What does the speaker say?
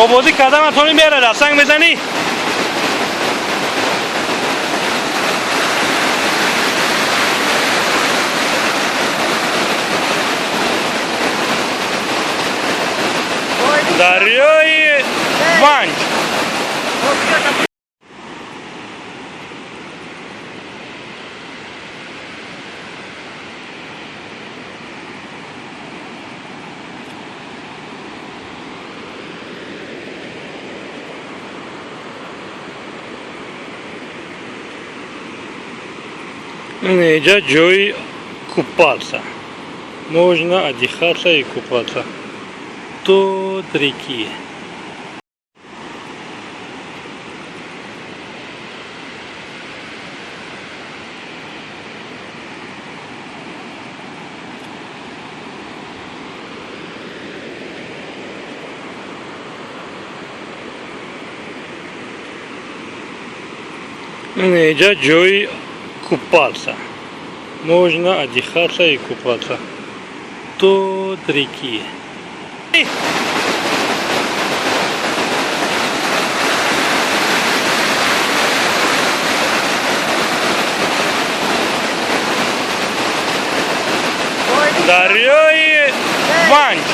Ободӣ карда натонӣ, мерада санг мезанӣ. Дарёи Ванҷ. Инҷа ҷои купаться. Можно отдыхаться и купаться. Тут реки. Инҷа ҷои купаться. Можно отдыхаться и купаться. Тут реки. Дарёи Ванҷ.